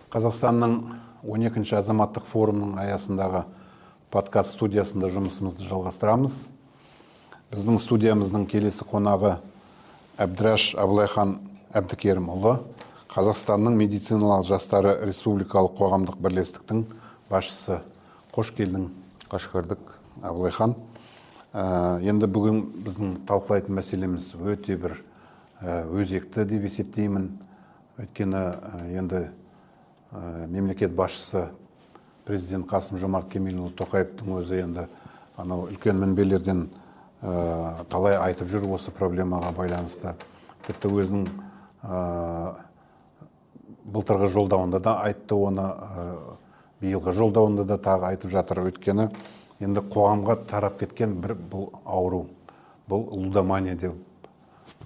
Қазақстанның 12-ші азаматтық форумның аясындағы подкаст студиясында жұмысымызды жалғастырамыз. Біздің студиямыздың келесі қонағы Әбдіраш Абылайхан Әбдікерімұлы, Қазақстанның медициналық жастары республикалық қоғамдық бірлестіктің басшысы. Қош келдің. Қош көрдік. Абылайхан. Енді бүгін біздің талқылайтын мәселеміз өте бір өзекті деп есептеймін. Өйткені енді мемлекет басшысы президент Қасым Жомарт Кемелұлы Тоқаевтың өзі енді анау үлкен мінбелерден талай айтып жүр осы проблемаға байланысты. Тіпті өзінің былтырғы жолдауында да айтты оны, биылғы жолдауында да тағы айтып жатыр. Өйткені енді қоғамға тарап кеткен бір бұл ауру, бұл лудомания деп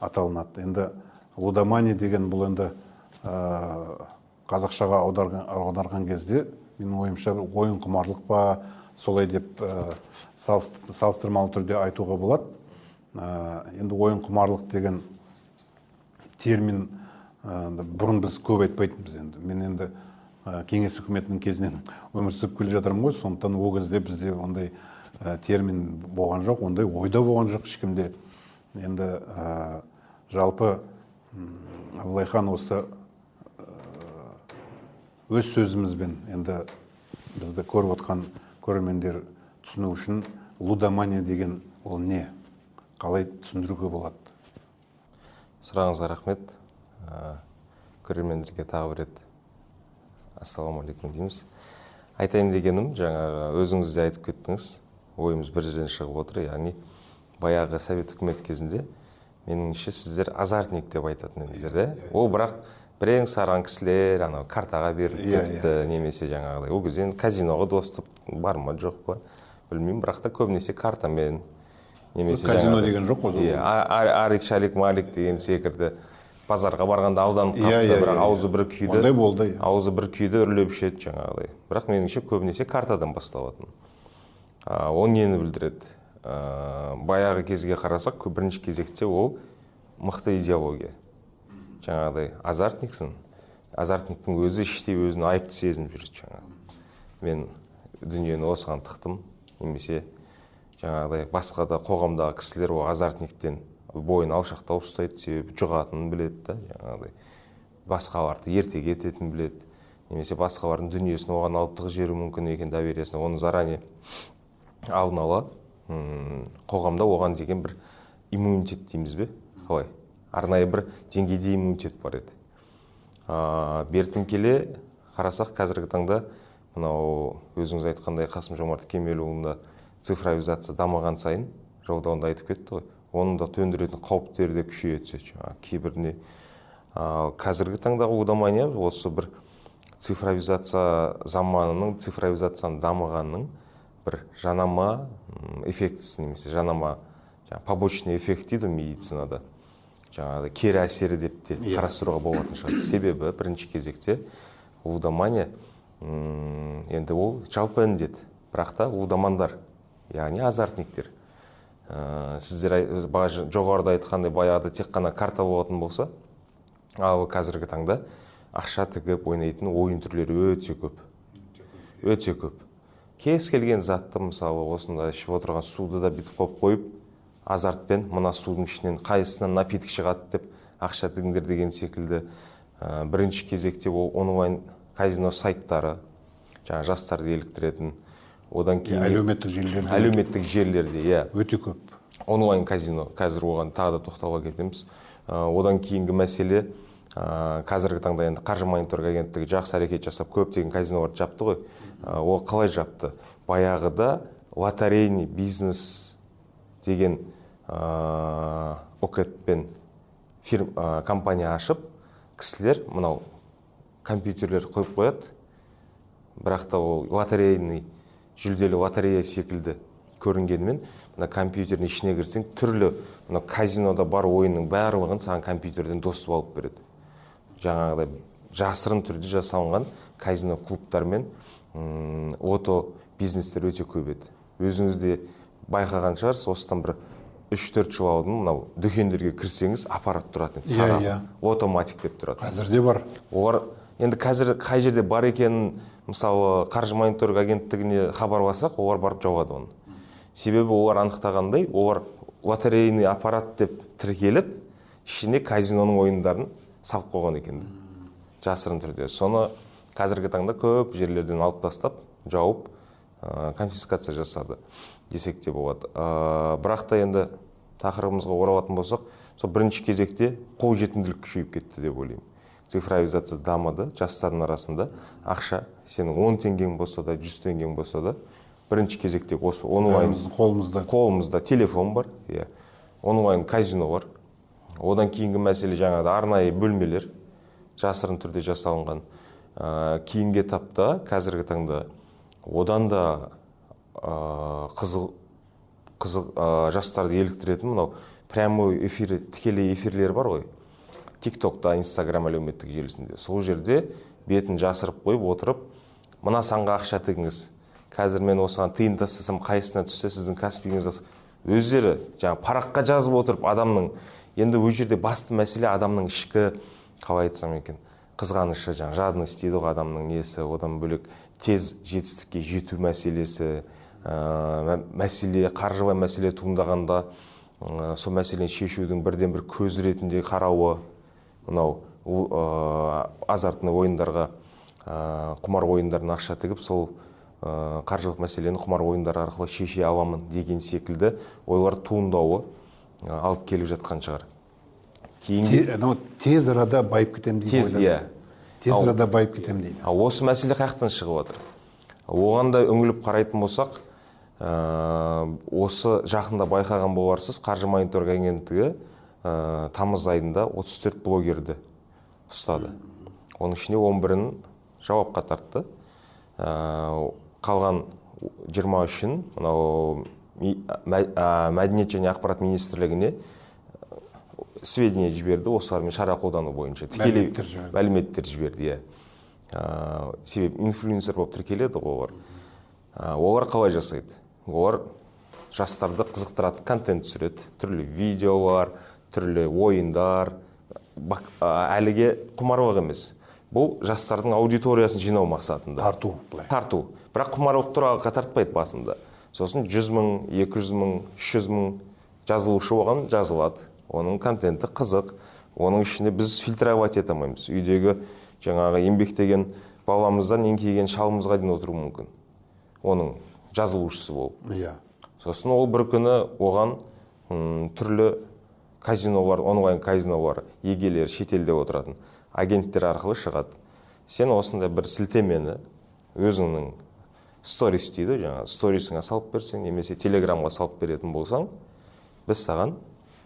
аталынады. Енді лудомания деген бұл енді қазақшаға аударған кезде, менің ойымша, ойын құмарлық па, солай деп салыстырмалы түрде айтуға болады. Енді ойын құмарлық деген термин бұрын біз көп айтпайтынбыз енді. Мен енді кеңес үкіметінің кезінен өмір сүріп келе жатырмын ғой, сондықтан ол кезде бізде ондай термин болған жоқ, ондай ойда болған жоқ ешкімде. Енді жалпы Абылайхан, осы өз сөзімізбен енді бізді көріп отқан көрермендер түсіну үшін, лудомания деген ол не? Қалай түсіндіруге болады? Сұрағыңызға рахмет. Көрермендерге тағы бір рет ассалаумағалейкум дейміз. Айтайын дегенім, жаңағы өзіңіз де айтып кеттіңіз, ойымыз бір жерден шығып отыр. Яғни баяғы совет үкіметі кезінде, меніңше, сіздер азартник деп айтатын едіңіздер, де? Ол бірақ бірең саран кісілер анау картаға беріліп кетті, немесе жаңағыдай ол кезде енді казиноға доступ бар ма, жоқ па, білмеймін, бірақ та көбінесе картамен немесе казино деген жоқ қой. Иә, арик шалик малик деген секілді базарға барғанда алданып қалыпты, бірақ аузы бір күйді, ондай болды, иә. Аузы бір күйді үрлеп ішеді жаңағыдай. Бірақ меніңше, көбінесе картадан басталатын. Ол нені білдіреді? Баяғы кезге қарасақ, бірінші кезекте ол мықты идеология. Жаңағыдай азартниксің, азартниктің өзі іштей өзін айыпты сезініп жүреді жаңағы. Мен дүниені осыған тықтым, немесе жаңағыдай басқа да қоғамдағы кісілер ол азартниктен бойын алшақтау ұстайды, себебі жұғатынын біледі да, жаңағыдай басқаларды ерте кететінін біледі, немесе басқалардың дүниесін оған алып тығып жіберуі мүмкін екен, довериясына, оны заранее алдын ала, қоғамда оған деген бір иммунитет дейміз бе, қалай, арнайы бір деңгейде иммунитет бар еді. Бертін келе қарасақ, қазіргі таңда мынау өзіңіз айтқандай Қасым Жомарт Кемелұлында цифровизация дамыған сайын, жолдауында айтып кетті ғой, оның да төндіретін қауіптері де күшейе түседі жаңағы кейбіріне. Қазіргі таңдағы лудомания осы бір цифровизация заманының, цифровизацияның дамығанның бір жанама эффектісі немесе жанама жаңа побочный эффект дейді ғой медицинада, жаңағыдай кері әсері деп те қарастыруға болатын шығар. Себебі бірінші кезекте лудомания, енді ол жалпы індет, бірақ та лудомандар, яғни азартниктер, сіздер жоғарыда айтқандай, баяғыда тек қана карта болатын болса, ал қазіргі таңда ақша тігіп ойнайтын ойын түрлері өте көп, өте көп. Кез келген затты, мысалы, осында ішіп отырған суды да бүйтіп қойып қойып, азартпен мына судың ішінен қайсысынан напиток шығады деп ақша тігіңдер деген секілді. Бірінші кезекте ол онлайн казино сайттары, жаңа жастарды еліктіретін, одан кейін әлеуметтік желілерде, әлеуметтік желілерде, иә, өте көп онлайн казино, қазір оған тағы да тоқтала кетеміз. Одан кейінгі мәселе, қазіргі таңда енді қаржы мониторинг агенттігі жақсы әрекет жасап, көптеген казиноларды жапты ғой. Ол қалай жапты? Баяғыда лотерейный бизнес деген ОКЭДпен компания ашып, кісілер мынау компьютерлер қойып қояды, бірақ та ол лотерейный, жүлделі лотерея секілді көрінгенімен, мына компьютердің ішіне кірсең, түрлі мына казинода бар ойынның барлығын саған компьютерден доступ алып береді. Жаңағыдай жасырын түрде жасалынған казино клубтар мен лото бизнестер өте көп еді. Өзіңіз де байқаған шығарсыз, осыдан бір 3-4 жыл алдын мынау дүкендерге кірсеңіз, аппарат тұратын еді, сары лотоматик деп тұрады. Қазір де бар. Олар енді қазір қай жерде бар екенін, мысалы, қаржы мониторинг агенттігіне хабарласақ, олар барып жауады оны. Себебі олар анықтағандай, олар лотерейный аппарат деп тіркеліп, ішіне казиноның ойындарын салып қойған екен жасырын түрде. Соны қазіргі таңда көп жерлерден алып тастап, жауып, конфискация жасады десек те болады. Бірақ та енді тақырыбымызға оралатын болсақ, сол бірінші кезекте қолжетімділік күшейіп кетті деп ойлаймын. Цифровизация дамыды, жастардың арасында ақша, сенің 10 теңгең болса да, 100 теңгең болса да, бірінші кезекте осы онлайн Бәріміздің қолымызда. Қолымызда телефон бар, иә, онлайн казино бар. Одан кейінгі мәселе жаңағыдай арнайы бөлмелер жасырын түрде жасалынған. Кейінгі этапта қазіргі таңда одан да қызық, жастарды еліктіретін мынау прямой эфир, тікелей эфирлер бар ғой, Тик Токта, Инстаграм әлеуметтік желісінде. Сол жерде бетін жасырып қойып отырып, мына санға ақша тігіңіз, қазір мен осыған тиын тастасам, қайсысына түссе, сіздің Каспиіңіз, өздері жаңа параққа жазып отырып адамның. Енді ол жерде басты мәселе адамның ішкі, қалай айтсам екен, қызғанышы, жаңа жадность дейді ғой, адамның несі. Одан бөлек тез жетістікке жету мәселесі, мәселе, қаржылай мәселе туындағанда, сол мәселені шешудің бірден бір көзі ретінде қарауы мынау азартный ойындарға, құмар ойындарына ақша тігіп, сол қаржылық мәселені құмар ойындары арқылы шеше аламын деген секілді ойлар туындауы алып келіп жатқан шығар. Кейінгі Анау тез арада байып кетемін дейді. Тез, иә. Тез арада байып кетемін дейді. Ал осы мәселе қаяқтан шығып отыр? Оған да үңіліп қарайтын болсақ, осы жақында байқаған боларсыз, қаржы мониторинг агенттігі тамыз айында 34 блогерді ұстады. Оның ішінде 11-ін жауапқа тартты. Қалған 23-ін мынау Мәдениет және ақпарат министрлігіне сведения жіберді, осылармен шара қолдану бойынша тікелей Мәліметтер жіберді. Мәліметтер жіберді, иә. Себебі инфлюенсер болып тіркеледі ғой олар. Олар қалай жасайды? Олар жастарды қызықтыратын контент түсіреді, түрлі видеолар, түрлі ойындар. Әліге құмарлық емес, бұл жастардың аудиториясын жинау мақсатында. Тарту былай. Тарту, бірақ құмарлық туралы тартпайды басында. Сосын 100 мың, 200 мың, 300 мың жазылушы оған жазылады. Оның контенті қызық, оның ішінде біз фильтровать ете алмаймыз. Үйдегі жаңағы еңбектеген баламыздан еңкейген шалымызға дейін отыруы мүмкін оның жазылушысы болып. Сосын ол бір күні оған түрлі казинолар, онлайн казинолар егелері, шетелде отыратын агенттер арқылы шығады: сен осындай бір сілтемені өзіңнің сторис дейді, жаңағы сторисіңе салып берсең немесе Телеграмға салып беретін болсаң, біз саған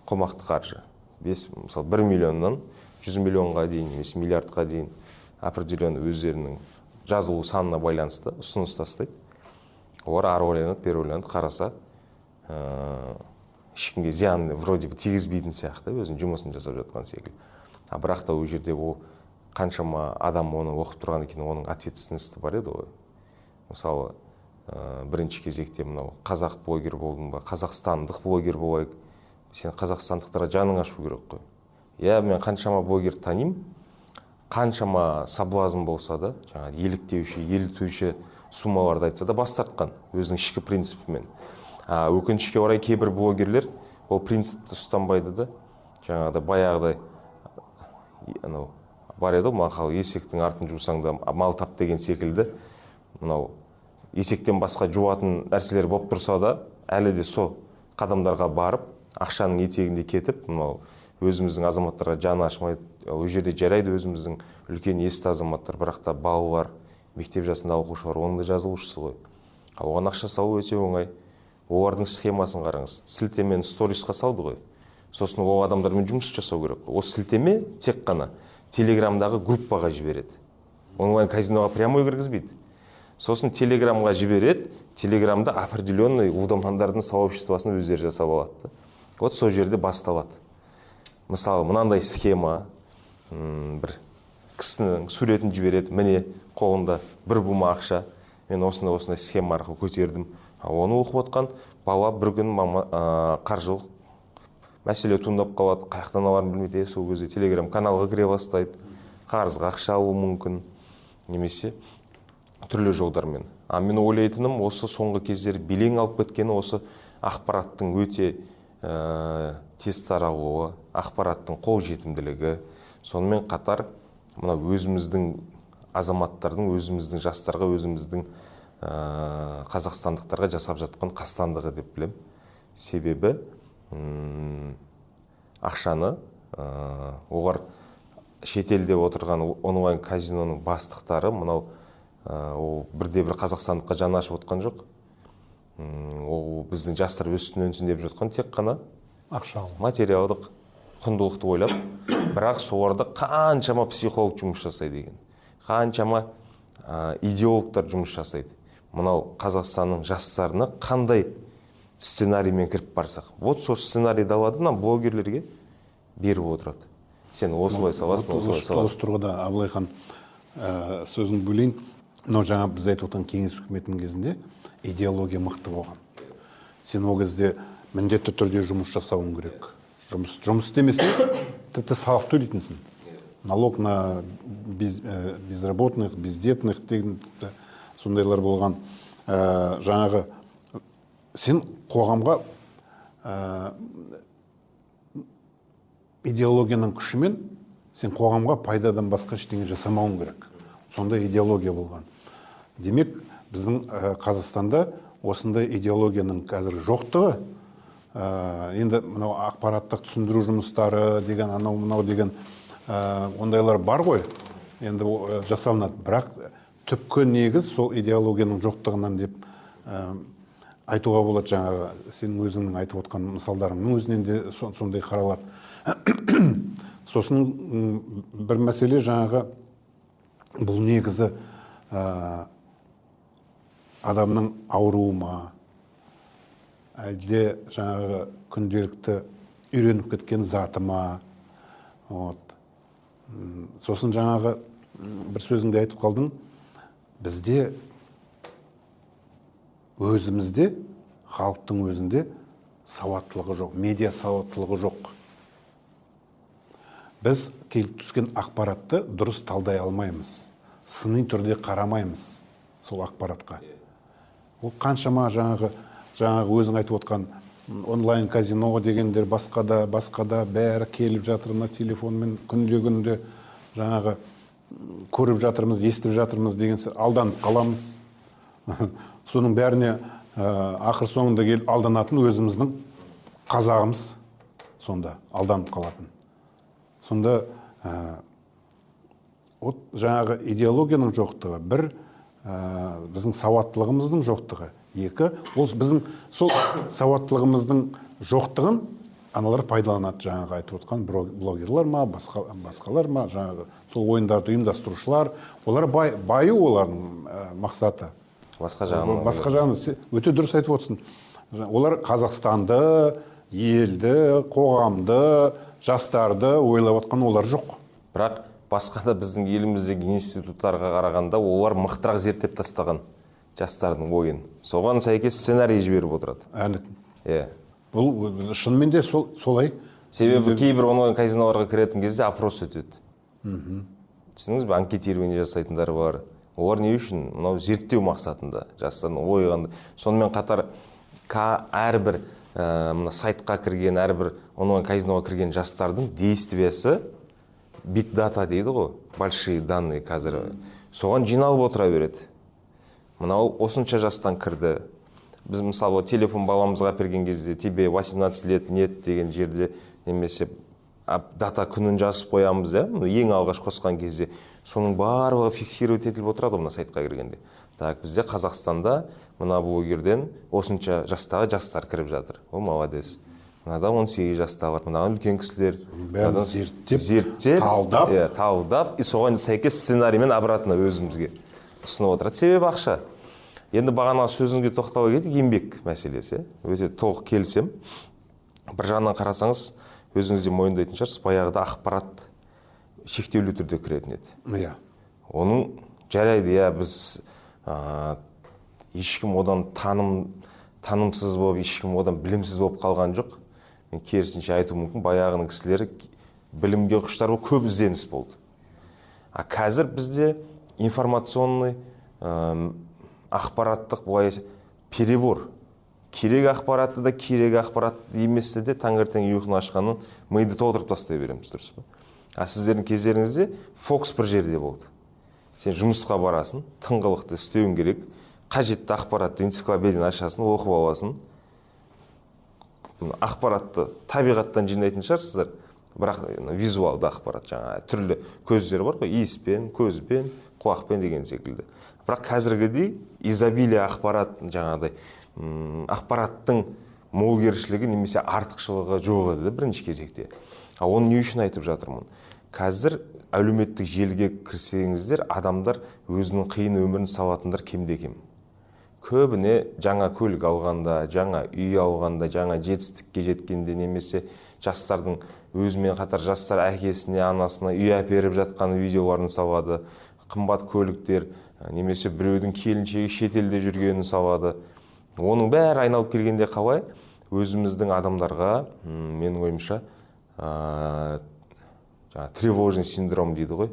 қомақты қаржы, бес, мысалы, 1 миллионнан 100 миллионға дейін немесе миллиардқа дейін, определенный өздерінің жазылу санына байланысты ұсыныс тастайды. Олар ары ойланады, бері ойланады, қараса, ешкімге зиян вроде бы тигізбейтін сияқты, өзінің жұмысын жасап жатқан секілді. А бірақ та ол жерде ол қаншама адам оны оқып тұрған екен, оның ответственности бар еді ғой. Мысалы, бірінші кезекте мынау қазақ блогер болдың ба, қазақстандық блогер болайық, сен қазақстандықтарға жаның ашу керек қой, иә. Мен қаншама блогер танимын, қаншама соблазн болса да, жаңағы еліктеуші, елітуші суммаларды айтса да, бас тартқан өзінің ішкі принципімен. А өкінішке орай, кейбір блогерлер ол принципті ұстанбайды да, жаңағыдай баяғыдай анау бар еді ғой мақал, есектің артын жусаң да мал тап деген секілді. Мынау есектен басқа жуатын нәрселер болып тұрса да, әлі де сол қадамдарға барып, ақшаның етегінде кетіп, мынау өзіміздің азаматтарға жаны ашымай. Ол жерде жарайды, өзіміздің үлкен есті азаматтар, бірақ та балалар, мектеп жасындағы оқушылар оның да жазылушысы ғой. Ал оған ақша салу өте оңай. Олардың схемасын қараңыз: сілтемені сторисқа салды ғой, сосын ол адамдармен жұмыс жасау керек. Ол сілтеме тек қана Телеграмдағы группаға жібереді, онлайн казиноға прямой кіргізбейді. Сосын Телеграмға жібереді, Телеграмда определенный лудомандардың сообществосын өздері жасап алады да. Вот сол жерде басталады. Мысалы, мынандай схема: бір кісінің суретін жібереді, міне, қолында бір бума ақша, мен осындай осындай схема арқылы көтердім. А оны оқып отқан бала бір күн мама қаржылық Мәселе туындап қалады, қаяқтан аларын білмейді, сол кезде телеграм каналға кіре бастайды, қарызға ақша алуы мүмкін, немесе түрлі жолдармен. А мен ойлайтыным, осы соңғы кездері белең алып кеткені осы ақпараттың өте тез таралуы, ақпараттың қолжетімділігі, сонымен қатар мына өзіміздің азаматтардың, өзіміздің жастарға, өзіміздің қазақстандықтарға жасап жатқан қастандығы деп білем. Себебі ақшаны олар шетелде отырған онлайн казиноның бастықтары мынау ол бірде бір қазақстандыққа жаны ашып отқан жоқ. Ол біздің жастар өссін өнсін деп жатқан тек қана ақша алу, материалдық құндылықты ойлап, бірақ соларда қаншама психолог жұмыс жасайды екен, қаншама идеологтар жұмыс жасайды. Мынау Қазақстанның жастарына қандай сценариймен кіріп барсақ, вот сол сценарийді алады, мына блогерлерге беріп отырады. Сен осылай саласың, осылай саласың. Осы тұрғыда, Абылайхан, сөзін бөлейін. Мынау жаңа біз айтып отырған кеңес үкіметінің кезінде идеология мықты болған. Сен ол кезде міндетті түрде жұмыс жасауың керек. Жұмыс істемесең, тіпті салық төлейтінсің. Налог на безработных, бездетных деген тіпті сондайлар болған. Жаңағы сен қоғамға идеологияның күшімен сен қоғамға пайдадан басқа ештеңе жасамауың керек. Сондай идеология болған. Демек, біздің Қазақстанда осындай идеологияның қазір жоқтығы, енді мынау ақпараттық түсіндіру жұмыстары деген, анау мынау деген ондайлар бар ғой, енді жасалынады. Бірақ түпкі негіз сол идеологияның жоқтығынан деп айтуға болады. Жаңағы сенің өзіңнің айтып отқан мысалдарыңның өзінен де сондай қаралады. Сосын бір мәселе, жаңағы бұл негізі адамның ауруы ма, әлде жаңағы күнделікті үйреніп кеткен заты ма? Вот. Сосын жаңағы бір сөзіңде айтып қалдың, бізде өзімізде, халықтың өзінде сауаттылығы жоқ, медиа сауаттылығы жоқ. Біз келіп түскен ақпаратты дұрыс талдай алмаймыз, сыни түрде қарамаймыз сол ақпаратқа. Ол қаншама жаңағы өзің айтып отқан онлайн казино дегендер, басқа да, басқа да бәрі келіп жатыр мына телефонмен күнде күнде жаңағы көріп жатырмыз, естіп жатырмыз деген алданып қаламыз. Соның бәріне ақыр соңында келіп алданатын өзіміздің қазағымыз, сонда алданып қалатын. Сонда вот жаңағы идеологияның жоқтығы бір, біздің сауаттылығымыздың жоқтығы екі, ол біздің сол сауаттылығымыздың жоқтығын аналар пайдаланады, жаңағы айтып отқан блогерлар ма, басқалар ма, жаңағы сол ойындарды ұйымдастырушылар, олар баю олардың мақсаты. Басқа жағынан. Басқа жағынан өте дұрыс айтып отырсың. Олар Қазақстанды, елді, қоғамды, жастарды ойлап отқан олар жоқ. Бірақ басқа да біздің еліміздегі институттарға қарағанда олар мықтырақ зерттеп тастаған жастардың ойын. Соған сәйкес сценарий жіберіп отырады. Әлі. Иә. Бұл шынымен де солай. Себебі кейбір онлайн казиноларға кіретін кезде опрос өтеді. Түсіндіңіз бе? Анкетирование жасайтындар бар. Олар не үшін? Мынау зерттеу мақсатында жастардың ойы қандай. Сонымен қатар әрбір мына сайтқа кірген, әрбір онлайн казиноға кірген жастардың действиясы big data дейді ғой, большие данные қазір. Соған жиналып отыра береді. Мынау осынша жастан кірді. Біз мысалы телефон баламызға берген кезде тебе 18 лет нет деген жерде немесе дата күнін жазып қоямыз, иә? Мына ең алғаш қосқан кезде соның барлығы фиксировать етіліп отырады ғой мына сайтқа кіргенде. Так, бізде Қазақстанда мына блогерден осынша жастағы жастар кіріп жатыр. О, молодец. Мынадан 18 жастағы бар, мынадан үлкен кісілер. Бәрін Мынадан зерттеп, зерттеп, талдап. Иә, талдап, и соған сәйкес сценариймен обратно өзімізге ұсынып отырады. Себебі ақша. Енді бағана сөзіңізге тоқтала кетейік, еңбек мәселесі. Өте толық келісемін. Бір жағынан қарасаңыз, өзіңіз де мойындайтын шығарсыз, баяғыда ақпарат шектеулі түрде кіретін еді. Оның жарайды, иә, біз, ешкім одан танымсыз болып, ешкім одан білімсіз болып қалған жоқ. Мен Мен керісінше айтуым мүмкін, баяғының кісілері білімге құштар болып, көп ізденіс болды. А қазір бізде информационный, ақпараттық былай перебор. Керек ақпаратты да, керек ақпарат еместі де таңертең ұйқыны ашқаннан миды толтырып тастай береміз, дұрыс па? А сіздердің кездеріңізде фокус бір жерде болды. Сен жұмысқа барасың, тыңғылықты істеуің керек, қажетті ақпаратты энциклопедияны ашасың, оқып аласың. Ақпаратты табиғаттан жинайтын шығарсыздар, бірақ визуалды ақпарат, жаңа түрлі көздер бар ғой, иіспен, көзбен, құлақпен деген секілді. Бірақ қазіргідей изобилие ақпарат, жаңағыдай ақпараттың молгершілігі немесе артықшылығы жоқ еді бірінші кезекте. А оны не үшін айтып жатырмын? Қазір әлеуметтік желіге кірсеңіздер, адамдар өзінің қиын өмірін салатындар кемде-кем. Көбіне жаңа көлік алғанда, жаңа үй алғанда, жаңа жетістікке жеткенде, немесе жастардың өзімен қатар жастар әкесіне, анасына үй әперіп жатқан видеоларын салады, қымбат көліктер, немесе біреудің келіншегі шетелде жүргенін салады. Оның бәрі айналып келгенде қалай? Өзіміздің адамдарға, менің ойымша, жаңа тревожный синдром дейді ғой,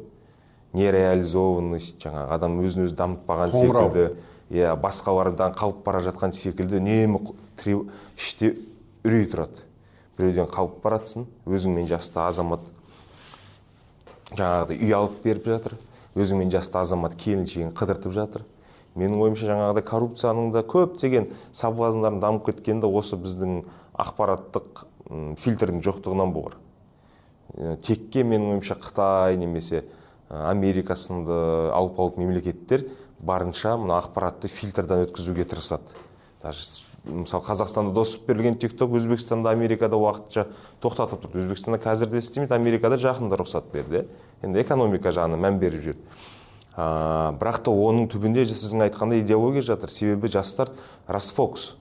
нереализованность, жаңағы адам өзін өзі дамытпаған секілді, иә, басқалардан қалып бара жатқан секілді үнемі іште үрей тұрады. Біреуден қалып баратсың, өзіңмен жасты азамат жаңағыдай үй алып беріп жатыр, өзіңмен жасты азамат келіншегін қыдыртып жатыр. Менің ойымша, жаңағыдай коррупцияның да көптеген соблазндардың дамып кеткені де осы біздің ақпараттық фильтрдің жоқтығынан болар. Текке, менің ойымша, Қытай немесе Америка сынды алпауыт мемлекеттер барынша мына ақпаратты фильтрдан өткізуге тырысады. Даже мысалы, Қазақстанда доступ берілген ТикТок Өзбекстанда, Америкада уақытша тоқтатып тұрды. Өзбекстанда қазір де істемейді, Америкада жақында рұқсат берді. Енді экономика жағына мән беріп жүр. Бірақ та оның түбінде сіздің айтқандай идеология жатыр. Себебі жастар расфокус.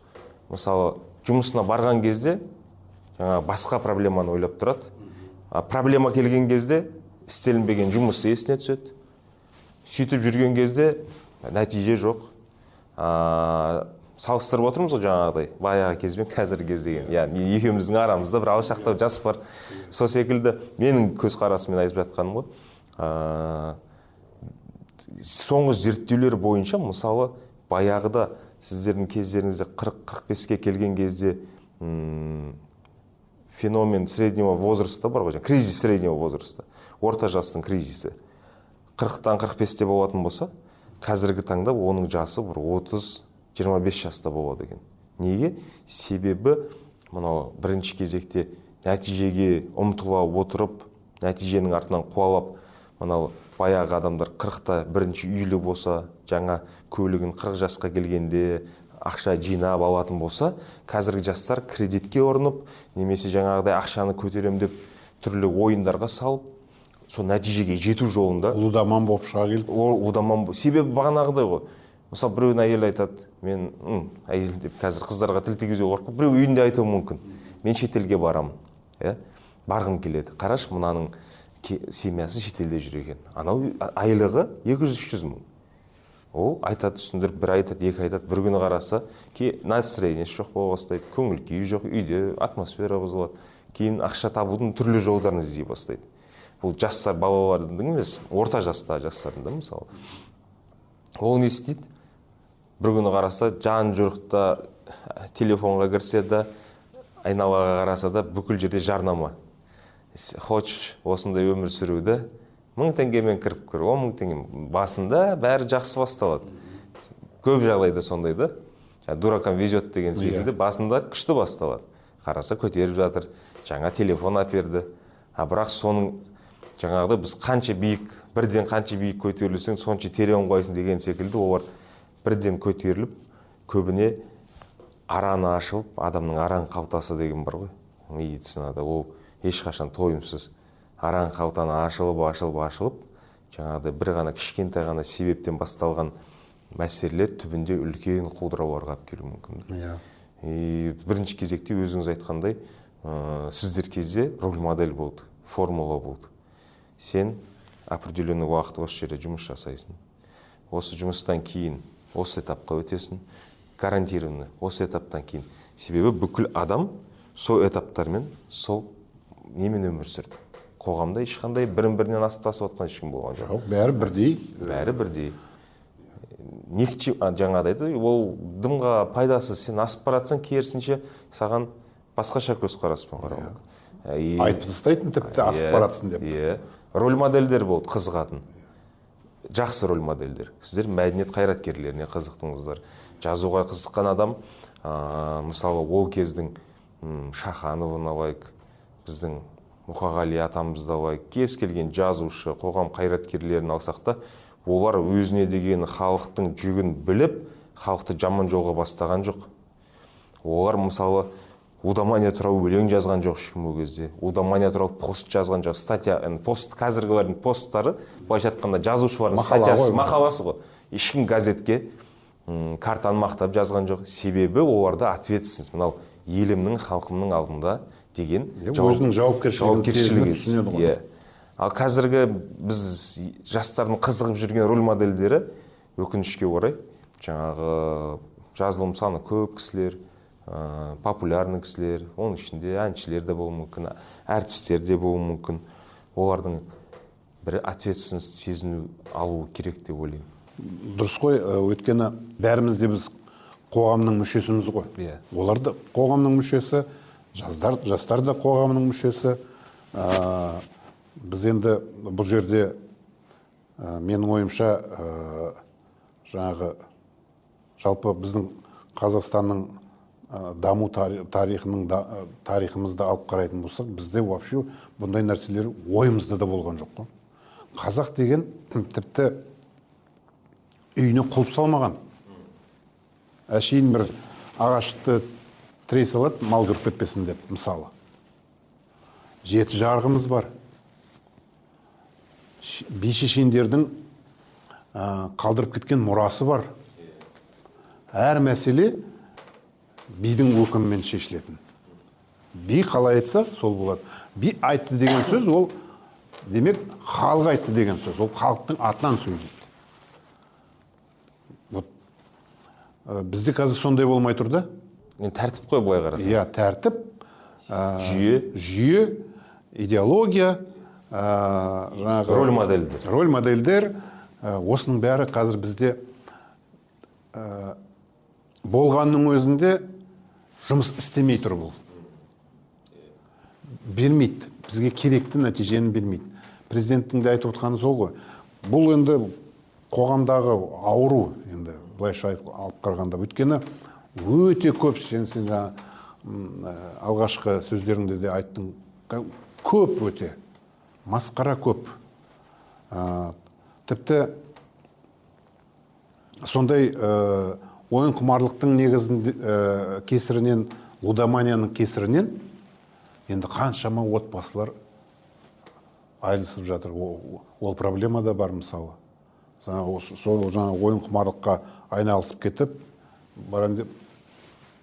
Мысалы, жұмысына барған кезде жаңа басқа проблеманы ойлап тұрады. А проблема келген кезде істелінбеген жұмыс есіне түседі. Сөйтіп жүрген кезде нәтиже жоқ. Салыстырып отырмыз ғой жаңағыдай баяғы кез бен қазіргі кез деген. Иә, екеуміздің арамызда бір алшақтау жас бар. Сол секілді менің көзқарасыммен айтып жатқаным ғой. Соңғы зерттеулер бойынша, мысалы, баяғыда сіздердің кездеріңізде 40-45-ке келген кезде феномен среднего возраста бар ғой, кризис среднего возраста, орта жастың кризисі 40-тан 45-те болатын болса, қазіргі таңда оның жасы бір 30-25 жаста болады екен. Неге? Себебі мынау бірінші кезекте нәтижеге ұмтыла отырып, нәтиженің артынан қуалап, мынау баяғы адамдар 40-та бірінші үйлі болса, жаңа көлігін 40 жасқа келгенде ақша жинап алатын болса, қазіргі жастар кредитке ұрынып немесе жаңағыдай ақшаны көтерем деп түрлі ойындарға салып, сол нәтижеге жету жолында Лудоман болып шыға келді. Лудоман, себебі бағанағыдай ғой. Мысалы, біреудің әйелі айтады, мен әйел деп қазір қыздарға тіл тигізуге қорқып, біреу үйінде айтуы мүмкін: мен шетелге барамын, иә, барғым келеді, қарашы, мынаның семьясы шетелде жүр екен, анау айлығы 200-300 мың. Ол айтады, түсіндіріп бір айтады, екі айтады, бір күні қараса, настроениесі жоқ бола бастайды, көңіл күйі жоқ, үйде атмосфера бұзылады. Кейін ақша табудың түрлі жолдарын іздей бастайды. Бұл жастар, балалардың емес, орта жастағы жастардың да. Мысалы, ол не істейді? Бір күні қараса, жан жұртта телефонға кірсе де, айналаға қараса да, бүкіл жерде жарнама: хочешь осындай өмір сүруді, 1000 теңгемен кіріп көр, 10 000 теңге. Басында бәрі жақсы басталады, көп жағдайда сондай да, дуракам везет деген секілді. Басында күшті басталады, қараса, көтеріп жатыр, жаңа телефон әперді. А бірақ соның жаңағыдай біз қанша биік, бірден қанша биік көтерілсең, сонша терең құлайсың деген секілді, олар бірден көтеріліп, көбіне араны ашылып, адамның аран қалтасы деген бар ғой медицинада, ол ешқашан тойымсыз. Аран қалтаны ашылып, ашылып, ашылып, жаңағыдай бір ғана кішкентай ғана себептен басталған мәселелер түбінде үлкен құлдырауларға алып келуі мүмкін. И бірінші кезекте өзіңіз айтқандай, сіздер кезде роль модель болды, формула болды. Сен определенный уақыт осы жерде жұмыс жасайсың, осы жұмыстан кейін осы этапқа өтесің, гарантированно осы этаптан кейін. Себебі бүкіл адам Сол этаптармен, сол немен өмір сүрді. Қоғамда ешқандай бірін бірінен асып тасып жатқан ешкім болған жоқ. Жоқ, бәрі бірдей. Бәрі бірдей. Жаңағыдай айтады, ол дымға пайдасыз. Сен асып бара жатсаң, керісінше саған басқаша көзқараспен қарау мүмкін. Айтып тастайтын тіпті асып баратсың деп. Иә. Роль модельдер болды қызығатын. Жақсы роль модельдер. Сіздер мәдениет қайраткерлеріне қызықтыңыздар. Жазуға қызыққан адам, мысалы, ол кездің Шахановын алайық, біздің Мұқағали атамызды алайық, кез келген жазушы, қоғам қайраткерлерін алсақ та, олар өзіне деген халықтың жүгін біліп, халықты жаман жолға бастаған жоқ. Олар, мысалы, лудомания туралы өлең жазған жоқ ешкім ол кезде. Лудомания туралы пост жазған жоқ. Статья, енді пост, қазіргілердің посттары, былайша айтқанда, жазушылардың статьясы, мақаласы ғой. Ешкім газетке картаны мақтап жазған жоқ. Себебі оларда ответственность, мынау елімнің, халқымның алдында деген өзінің жауапкершілігін сезініп түсінеді ғой. Иә. Ал қазіргі біз жастардың қызығып жүрген роль модельдері, өкінішке орай, жаңағы жазылым саны көп кісілер, популярный кісілер, оның ішінде әншілер де болуы мүмкін, әртістер де болуы мүмкін. Олардың бірі ответственность сезіну алуы керек деп ойлаймын. Дұрыс қой, өйткені бәріміз де біз қоғамның мүшесіміз ғой. Олар да қоғамның мүшесі, жастар да қоғамның мүшесі. Біз енді бұл жерде, менің ойымша, жаңағы жалпы біздің Қазақстанның даму тарихының тарихымызды алып қарайтын болсақ, бізде вообще бұндай нәрселер ойымызда да болған жоқ қой. Қазақ деген тіпті үйіне құлып салмаған. Әшейін бір ағашты тірей салады, мал кіріп кетпесін деп, мысалы. 7 жарғымыз бар. Би шешендердің қалдырып кеткен мұрасы бар. Әр мәселе бидің өкімімен шешілетін. Би қалай айтса, сол болады. Би айтты деген сөз, ол демек халық айтты деген сөз. Ол халықтың атынан сөйлейді. Вот, бізде қазір сондай болмай тұр да. Енді тәртіп қой былай қарасаңыз. Иә, тәртіп, жүйе, жүйе, идеология, жаңағы роль модельдер. Роль модельдер, осының бәрі қазір бізде, болғанның өзінде жұмыс істемей тұр бұл. Бермейді, бізге керекті нәтижені бермейді. Президенттің де айтып отқаны сол ғой. Бұл енді қоғамдағы ауру, енді былайша алып қарағанда, өйткені өте көп, сен жаңа, алғашқы сөздеріңде де айттың, көп өте, масқара көп. Тіпті сондай ойын құмарлықтың негізінде, кесірінен, лудоманияның кесірінен енді қаншама отбасылар айырылысып жатыр. Ол проблема да бар, мысалы. Сол жаңа ойын құмарлыққа айналысып кетіп, барам деп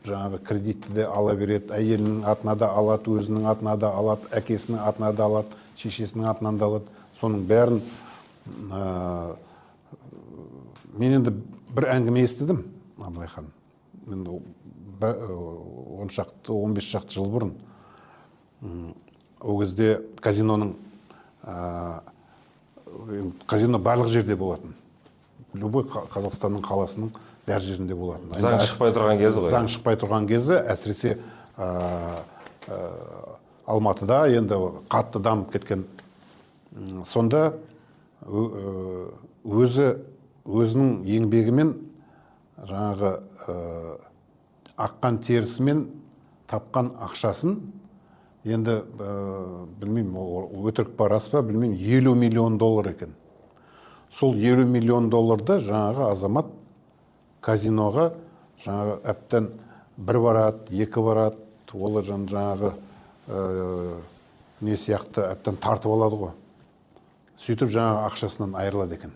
жаңағы кредитті де ала береді, әйелінің атына да алады, өзінің атына да алады, әкесінің атына да алады, шешесінің атынан да алады. Соның бәрін, мен енді бір әңгіме естідім, Абылайхан. Мен он шақты, он бес шақты жыл бұрын. Ол кезде казино барлық жерде болатын. Любой Қазақстанның қаласының бәр жерінде болатын. Заң шықпай тұрған кезі ғой. Заң шықпай тұрған кезі, әсіресе, Алматыда енді қатты дамып кеткен. Сонда өзінің еңбегімен жаңағы, аққан терісімен тапқан ақшасын енді, білмеймін, ол өтірік па, рас па, білмеймін, елу миллион доллар екен. Сол елу миллион долларды жаңағы азамат казиноға жаңағы әбден бір барады, екі барады, олар жаңағы, не сияқты әбден тартып алады ғой. Сөйтіп жаңағы ақшасынан айырылады екен.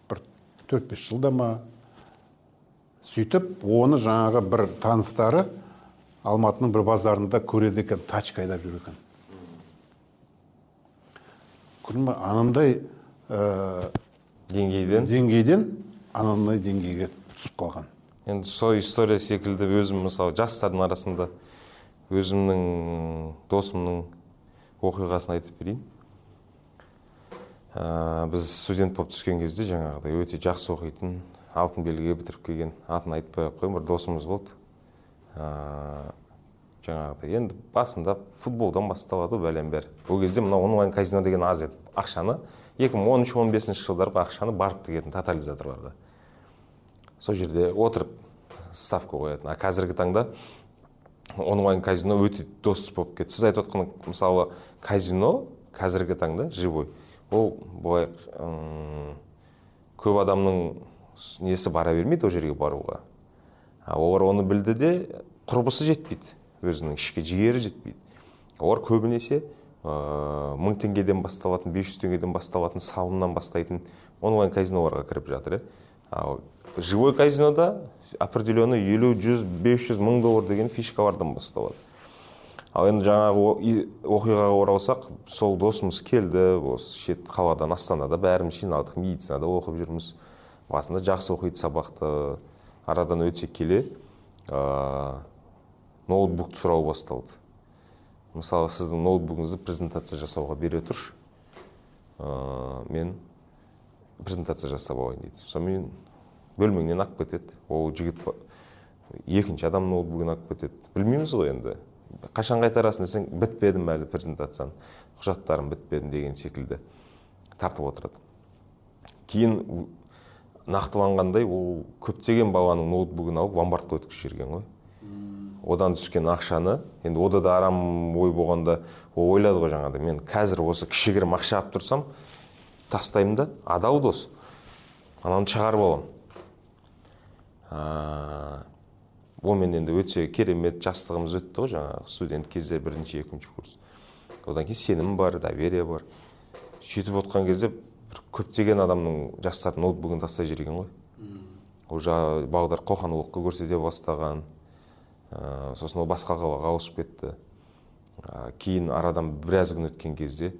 Бір төрт-бес жылда ма. Сөйтіп оны жаңағы бір таныстары Алматының бір базарында көреді екен, тачка айдап жүр екен. Көрдің бе, анандай, деңгейден? Деңгейден анандай деңгейге түсіп қалған. Енді сол история секілді өзім, мысалы, жастардың арасында өзімнің досымның оқиғасын айтып берейін. Біз студент болып түскен кезде жаңағыдай өте жақсы оқитын, алтын белгіге бітіріп келген, атын айтпай ақ қояйын, бір досымыз болды. Жаңағыдай енді басында футболдан басталады ғой бәлем бәрі. Ол кезде мына онлайн казино деген аз еді. Ақшаны 2013-15 жылдары ақшаны барып тігетін тотализаторларға. Сол жерде отырып ставка қоятын. А қазіргі таңда онлайн казино өте дос болып кетті. Сіз айтып отқан, мысалы, казино қазіргі таңда живой. Ол былай көп адамның несі бара бермейді ол жерге баруға. Олар оны білді де, құрбысы жетпейді, өзінің ішкі жігері жетпейді. Олар көбінесе 1000 теңгеден басталатын, 500 теңгеден басталатын, салымнан бастайтын онлайн казиноларға кіріп жатыр. Ал живой казинода определенный 50, 100, 500, 1000 доллар деген фишкалардан басталады. Ал енді жаңағы оқиғаға оралсақ, сол досымыз келді, осы шет қаладан, Астанада бәріміз жиналдық, медицинада оқып жүрміз. Басында жақсы оқиды сабақты, арадан өте келе ноутбук сұрау басталды. Мысалы, сіздің ноутбугіңізді презентация жасауға бере тұршы, мен презентация жасап алайын дейді. Сонымен бөлмеңнен алып кетеді. Ол жігіт екінші адам ноутбугін алып кетеді. Білмейміз ғой енді. Қашан қайтарасың десең, бітпедім әлі презентацияны, құжаттарым бітпедім деген секілді тартып отырады. Кейін нақтыланғандай, ол көптеген баланың ноутбугін алып ломбардқа өткізіп жіберген ғой. Одан түскен ақшаны, енді ода да арам ой болғанда, ол ойлады ғой жаңағыдай, мен қазір осы кішігірім ақша алып тұрсам, тастаймын да, адал дос, ананы шығарып аламын. Онымен енді өте керемет жастығымыз өтті ғой, жаңағы студент кезде, бірінші, екінші курс. Одан кейін сенім бар, доверие бар. Сөйтіп отқан кезде бір көптеген адамның, жастардың ноутбугін тастай жіберген ғой. Уже балдар қоқан-лоққы көрсете бастаған. Сосын ол басқа қалаға ауысып кетті. Кейін арадан біраз күн өткен кезде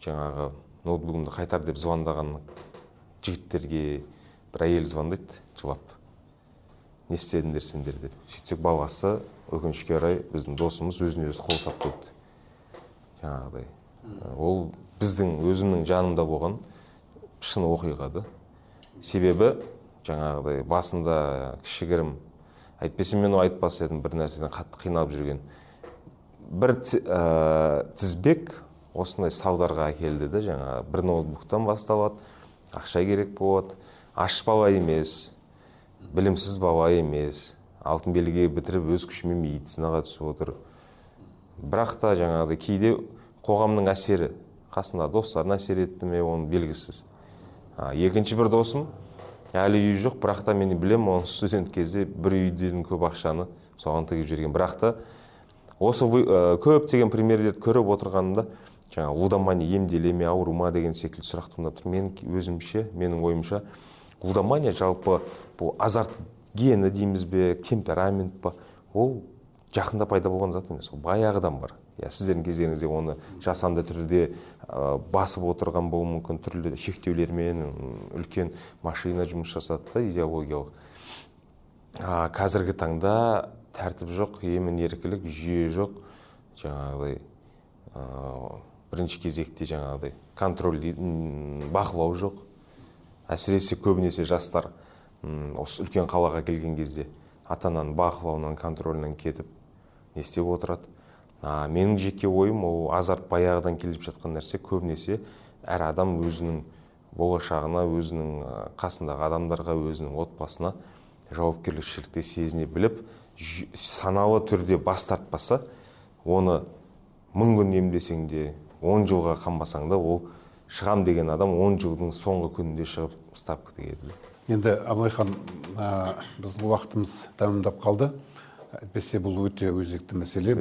жаңағы ноутбугімді қайтар деп звондаған жігіттерге бір әйел звондайды жылап, не істедіңдер сендер деп. Сөйтсек, баласы, өкінішке қарай, біздің досымыз өзіне өзі қол салып қойыпты жаңағыдай. Ол біздің өзімнің жанымда болған шын оқиға да. Себебі жаңағыдай басында кішігірім, әйтпесе мен айтпас едім, бір нәрседен қатты қиналып жүрген бір тізбек осындай салдарға әкелді да. Жаңағы бір ноутбуктан басталады, ақша керек болады. Аш бала емес, білімсіз бала емес, алтын белгіге бітіріп, өз күшімен медицинаға түсіп отыр. Бірақ та жаңағыдай кейде қоғамның әсері, қасында достарына әсер етті ме, оның белгісіз. Екінші бір досым әлі үйі жоқ, бірақ та мен білемін, оның студент кезде бір үйден көп ақшаны соған тігіп жіберген. Бірақ та осы көптеген примерлерді көріп отырғанымда, жаңағы лудомания емделе ме, ауру ма деген секілді сұрақ туындап тұр. Мен өзімше, менің ойымша, лудомания жалпы бұл азарт гені дейміз бе, темперамент па, ол жақында пайда болған зат емес, ол баяғыдан бар. Иә, сіздердің кездеріңізде оны жасанды түрде басып отырған болуы мүмкін, түрлі шектеулермен, үлкен машина жұмыс жасады да, идеологиялық. Қазіргі таңда тәртіп жоқ, емін еркілік, жүйе жоқ. Жаңағыдай бірінші кезекте жаңағыдай контроль, бақылау жоқ. Әсіресе көбінесе жастар осы үлкен қалаға келген кезде ата ананың бақылауынан, контролінен кетіп не істеп отырады. Менің жеке ойым, ол азарт баяғыдан келіп жатқан нәрсе. Көбінесе әр адам өзінің болашағына, өзінің қасындағы адамдарға, өзінің отбасына жауапкершілікті сезіне біліп, саналы түрде бас тартпаса, оны 1000 күн емдесең де, 10 жылға қамасаң да, ол шығам деген адам 10 жылдың соңғы күнінде шығып ставка тігеді. Енді, Абылайхан, біздің уақытымыз тәмамдап қалды. Әйтпесе бұл өте өзекті мәселе.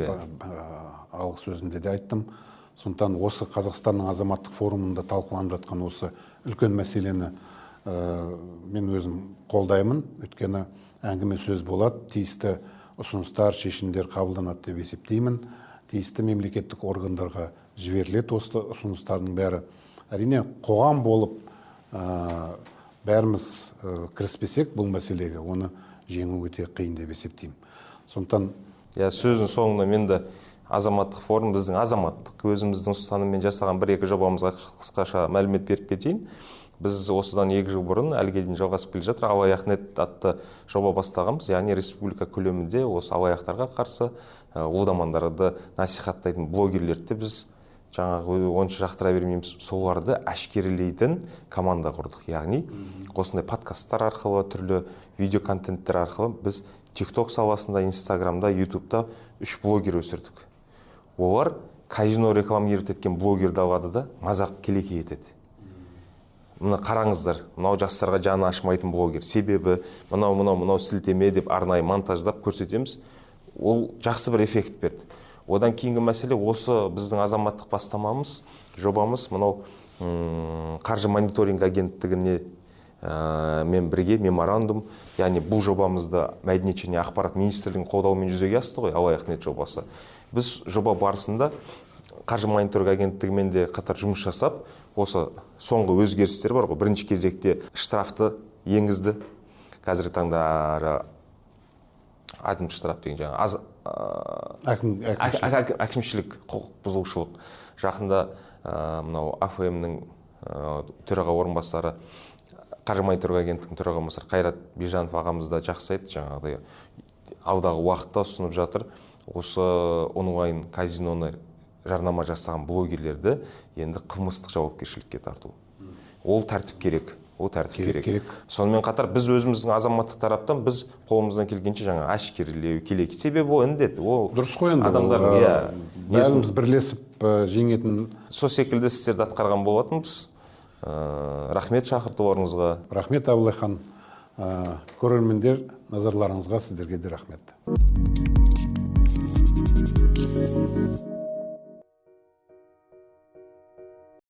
Алғы сөзімде де айттым. Сондықтан осы Қазақстанның азаматтық форумында талқыланып жатқан осы үлкен мәселені мен өзім қолдаймын. Өйткені әңгіме сөз болады, тиісті ұсыныстар, шешімдер қабылданады деп есептеймін. Тиісті мемлекеттік органдарға жіберіледі осы ұсыныстардың бәрі. Әрине, қоғам болып бәріміз кіріспесек бұл мәселеге, оны жеңу өте қиын деп есептеймін. Сондықтан иә, сөздің соңында мен де азаматтық форум біздің азаматтық өзіміздің ұстаныммен жасаған бір-екі жобамызға қысқаша мәлімет беріп кетейін. Біз осыдан 2 жыл бұрын әліге дейін жалғасып келе жатыр Алаяқнет атты жоба бастағанбыз. Яғни республика көлемінде осы алаяқтарға қарсы лудамандарды насихаттайтын блогерлерді біз жаңағы онша жақтыра бермейміз, соларды әшкерелейтін команда құрдық. Яғни осындай подкасттар арқылы, түрлі видео контенттер арқылы біз TikTok саласында, Инстаграмда, Ютубта 3 блогер өсірдік. Олар казино рекламировать еткен блогерді алады да мазақ келеке етеді. Мына қараңыздар, мынау жастарға жаны ашымайтын блогер, себебі мынау мынау мынау сілтеме деп арнайы монтаждап көрсетеміз. Ол жақсы бір эффект берді. Одан кейінгі мәселе осы біздің азаматтық бастамамыз, жобамыз мынау қаржы мониторинг агенттігіне мен бірге меморандум, яғни бұл жобамызды Мәдениет және ақпарат министрлігінің қолдауымен жүзеге асты ғой, Алаяқнет жобасы. Біз жоба барысында қаржы мониторинг агенттігімен де қатар жұмыс жасап, осы соңғы өзгерістер бар ғой, бірінші кезекте штрафты енгізді. Қазіргі таңда әкімшілік штраф деген жаңа аз әкімшілік құқық бұзушылық. Жақында мынау АФМ-нің төраға орынбасары, қаржы мониторинг агенттігінің төраға орынбасары Қайрат Бижанов ағамыз да жақсы айтты, жаңағыдай алдағы уақытта ұсынып жатыр осы онлайн казиноны жарнама жасаған блогерлерді енді қылмыстық жауапкершілікке тарту. Ол тәртіп керек. Ол тәртіп керек. Сонымен қатар біз өзіміздің азаматтық тараптан біз қолымыздан келгенше жаңа әшкерелеу келек. Себебі ол індет. Ол дұрыс қой енді. Адамдар, иә, бәріміз бірлесіп жеңетін. Сол секілді істерді атқарған болатынбыз. Рахмет шақыртуларыңызға. Рахмет, Абылайхан. Көрермендер, назарларыңызға сіздерге де рахмет.